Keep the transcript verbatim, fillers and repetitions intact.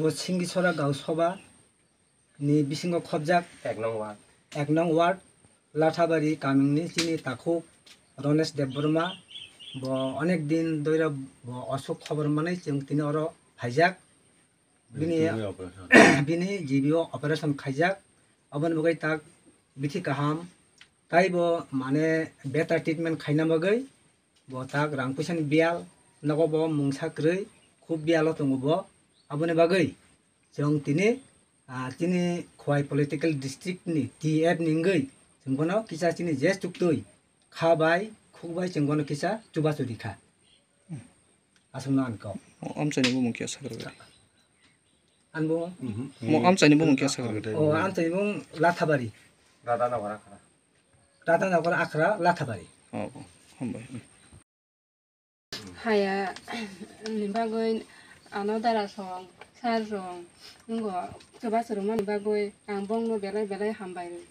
Bo Singisora Gau Soba ni bisingo khobjak ek nong ward, ek nong ward Lathabari kamingni chini takhuk Ronesh Debbarma. Bo onek din doira bo osuk khobor manwi chwng tini oro phaijak. Bini, bini G B O operation khaijak. Aboni bagwi tak bithi kaham tei bo mane better treatment khaina bagwi bo tak rang puisani biyal nogo bo mungsa kwrwi khub biyalo tongo bo. Aboni bagwi chwng tini, ah, chini Khowai political district ni T F ni wngwi chwng bono kisa chini je chuktwi kha bai khuk bai chwng bono kisa chubachu rikha. Aswkno ang kok. O amchaini bumung khe sakha rwgwi. Ang bumung? Mo amchaini bumung khe sakha rwgwi. O amchaini bumung Lathabari. Radhanagar Akhra. Radhanagar Akhra Lathabari. O, o, hambai. Haya ni bagwi ano dara song, sar song, ngo chubachu rwmani bagwi ang bongno belai belai hambai rw-,